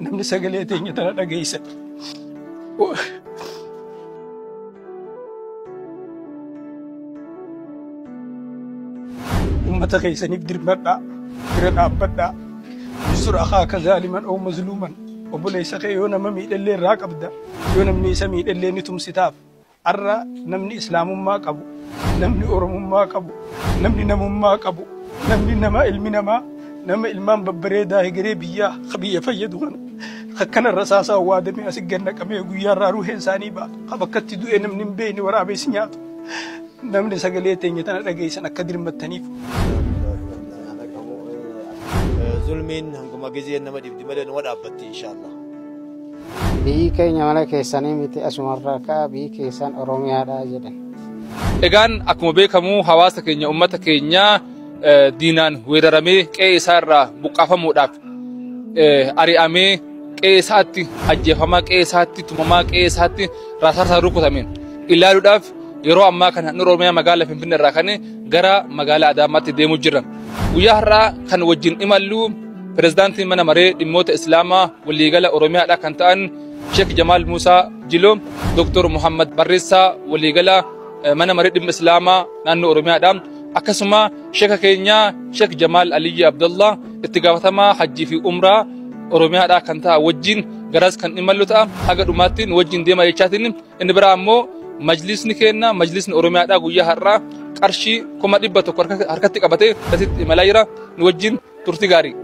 Namni sagalee teenya tana dhageessan. Ummata keessaniif dirmadhaa, bira dhaabbadhaa. Unsur akhaaka zaaliman oo mazluuman. Obboleessa kee yoo nama miidhallee irraa qabda, yoo namni isa miidhallee ni tumsitaaf. Arra namni islaamummaa qabu, namni oromummaa qabu, namni namummaa qabu, namni nama ilmi namaa, nama ilmaan babbareedaa hegeree biyyaa biyya fayyadu kana. Akkana rasaasaa waadamee asi gannaqamee guyyaa irraa ruuheen isaanii baatu. Ka bakkatti du'e namni hin beekne waraabessi nyaatu. Namni sagalee teenya tana dhageessan akka dirmattaniif. Zulmiin hanguma gizeen nama dhibdi malee numa dhaabbatti inshaallah. Biyyi keenya mana keessanii miti, asumarraa ka'a, biyyi keessan Oromiyaadha jedhan. Egaan akkuma beekamu hawaasa keenya, uummata keenya diinaan weeraramee qe'ee isaa irraa buqqaafamuudhaaf ari'amee, qe'ee isaatti ajjeefamaa, qe'ee isaatti tumamaa, qe'ee isaatti rasaasaan rukutameen ilaaluudhaaf yeroo ammaa kana handhuura Oromiyaa magaalaa Finfinnee irraa kan gara magaalaa Adaamaatti deemuu jirra. Guyyaa har'aa kan wajjin imallu pirezidaantii mana maree dhimmoota Islaamaa waliigala Oromiyaadhaa kan ta'an Sheek Jamaal Muusaa Jiloo, Dr. Muhammad Barreessaa waliigala mana maree dhimma Islaamaa naannoo Oromiyaadha. Akkasuma sheeka keenya Sheek Jamaal Aliyyi Abdullah itti gaafatamaa hajjii fi umraa Oromiyaadhaa kan ta'a wajjin garas kan imallu ta'a. Haga dhumaatti nu wajjin deema jechaatiin. Inni biraa ammoo majlisni keenya, majlisni Oromiyaadhaa, guyyaa har'aa qarshii 100,000 harkatti qabatee gasitti imalaa jira. Nu wajjin turtii gaarii.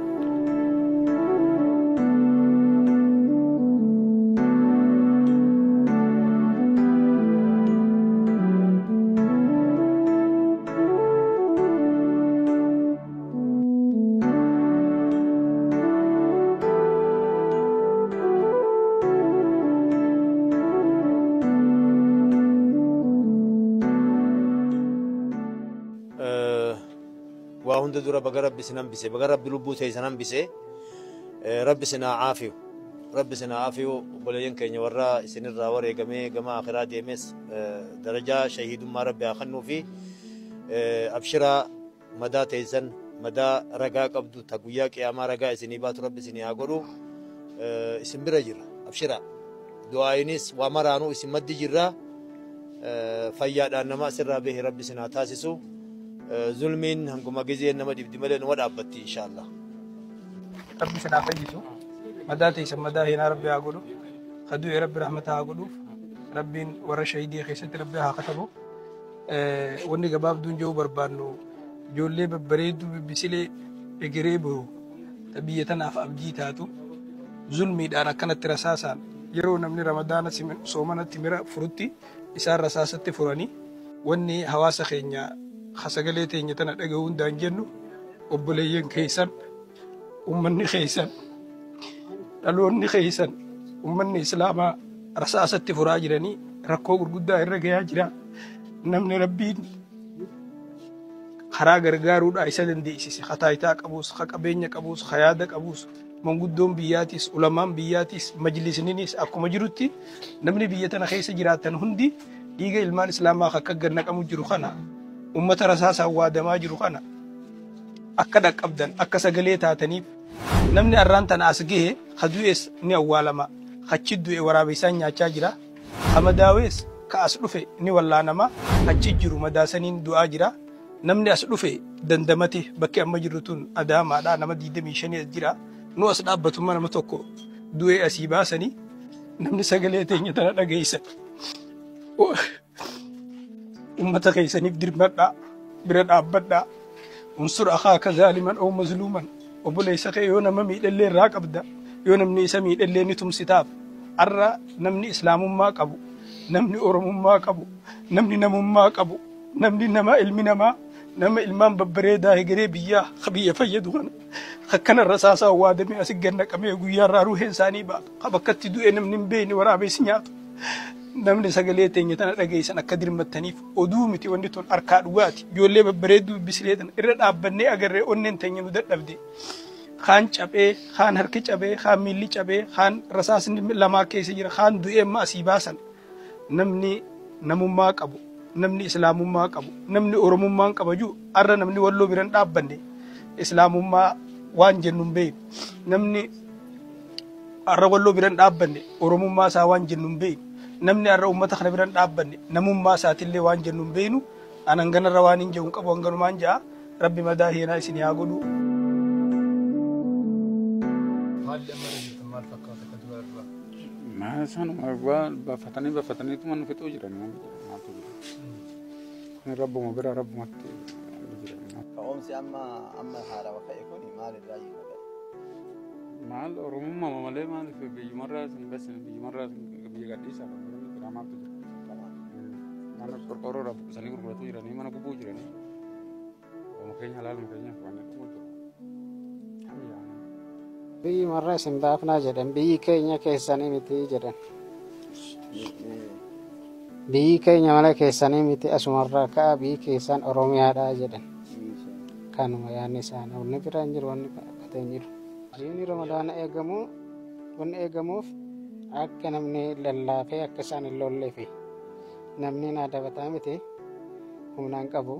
Waa hunda dura baga Rabbi isin hambise, baga Rabbi lubbuu teessan hambise, Rabbi isin haa aafiyu. Rabbi isin haa aafiyu. Obboleeyyan keenya warra isinirraa wareegamee gama akhiraa deemes darajaa shahiidummaa Rabbi haa kennuufi. Abshiraa, madaa teessan madaa ragaa qabdu ta guyyaa qiyaamaa ragaa isinii baatu Rabbi isinii haa godhu. Isin bira jira. Abshiraa. Du'aayinis waa maraanuu isin maddi jirra. Fayyaadhaan nama asirraa bahe Rabbi isin haa taasisu. Zulmiin hanguma gizeen nama dhibdi malee numa dhaabbatti inshaallah. Rabbi isin haa fayyisu. Madaa teessan madaa heenaa Rabbi haa godhu. Ka du'e Rabbi rahmata haa godhuuf. Rabbiin warra shahidii keessatti Rabbi haa katabu. Wanni gabaabduun jiru barbaannu, ijoollee babbareedduu bibbisilee egeree boru ta biyya tanaaf abdii taatu zulmiidhaan akkanatti rasaasaan, yeroo namni Ramadaana soomanatti mira furutti isaan rasaasatti furanii. Wanni hawaasa keenya sagalee teenya tana dhaga'uu hundaan jennu, obboleeyyan keessan, ummanni keessan, dhaloonni keessan, ummanni islaamaa rasaasatti furaa jiranii rakkoo gurguddaa irra gahaa jira. Namni Rabbiin karaa gargaaruudhaa isa dandeessise, ka taayitaa qabus, ka qabeenya qabus, ka yaada qabus, manguddoon biyyaatis, ulamaan biyyaatis, majlisninis, akkuma jirutti namni biyya tana keessa jiraatan hundi dhiiga ilmaan islaamaa akka gannaqamu jiru kana, ummata rasaasaan waadamaa jiru kana akka dhaqqabdan, akka sagalee taataniif. Namni arraan tana as gahe, ka du'es ni awwaalama, achi du'e waraabessaan nyaachaa jira, ka madaawees ka as dhufe ni wallaanama, achi jiru madaasaniin du'aa jira. Namni as dhufe dandamate, bakki amma jirru tun Adaamaadha, nama 25 as jira. Nu as dhaabbatuma nama tokko du'ee asii baasanii. Namni sagalee teenya tana dhageessan ummata keessaniif dirmadhaa, bira dhaabbadhaa. Unsur akhaaka zaaliman oo mazluuman. Obboleessa kee yoo nama miidhallee irraa qabda, yoo namni isa miidhallee ni tumsitaaf. Arra namni islaamummaa qabu, namni oromummaa qabu, namni namummaa qabu, namni nama ilmi namaa, nama ilmaan babbareedaa hegeree biyyaa biyya fayyadu kana akkana rasaasaa waadamee asi gannaqamee guyyaa irraa ruuheen isaanii baatu, ka bakkatti du'e namni hin beekne waraabessi nyaatu. Namni sagalee teenya tana dhageessan akka dirmattaniif. Oduu miti wanni tun, harkaa dhugaati. Ijoollee babbareedduu bisilee tana irra dhaabbannee agarree onneen teenya nu dadhabde. Kaan cabee, kaan harki cabee, kaan miilli cabee, kaan rasaasni lamaa keessa jira, kaan du'ee amma asii baasan. Namni namummaa qabu, namni islaamummaa qabu, namni oromummaan qabaju, arra namni Walloo biran dhaabbanne islaamummaa waan jennu hin beeknu. Namni Har'a Walloo bira hin dhaabbanne Oromummaa isaa waan jennu hin beeknu. Namni har'a uummata kana bira hin dhaabbanne namummaa isaatillee waan jennu hin beeknu. An hanganarra waan hin jedhu hin qabu, hanganumaan ja'a. Rabbi madaa heenaa isin haa godhu. Haalli amma irra jirtan maal fakkaata akka dura irraa? Maal sanuma waan baafatanii baafataniituma nu fixuu jiran, maaltu jira. Kun rabbuma bira rabbumatti jira. Ka'umsi amma amma haarawa ka'e kun maalirraa hiika ka'e? Maal, Oromummaa malee maaliif biyyumarraa isin basin, biyyumarraa isin biyya gadhiisaa kan jiran biraa maaltu jira? Mana qorqoorroo irraa buqqisanii gurguratuu jiranii, mana gubuu jiranii. Ooma keenya halaaluma keenyaaf waan dhumuu jiru. Biyyumarra isin baafnaa jedhan, biyyi keenya keessanii miti jedhan. Biyyi keenya mana keessanii miti, asumarraa ka'a, biyyi keessan Oromiyaadha jedhan. Kanuma yaadni isaanii, wanni biraa hin jiru, wanni qabatee hin jiru. Jiini Ramadaana eegamu, wanni eegamuuf akka namni lallaafee akka isaan hin lolleefi. Namni na dabataa miti, humnaan qabu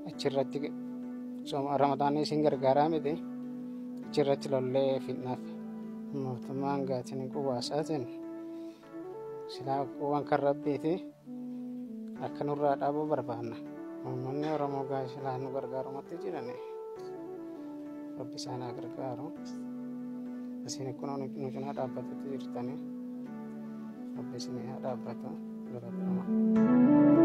achirratti Ramadaanni isin gargaaraa miti, achirratti lollee fidnaaf. Mootummaan gaatiin qubaasaatiin silaa quban kan Rabbiiti, akka nurraa dhaabuu barbaanna. Uummanni Oromoo gaa silaa nu gargaarumatti jiran, Rabbi isaan haa gargaaru. Isin kun nu cinaa dhaabbatutti jirtanii, Rabbi isin haa dhaabbatu. Galatoomaa.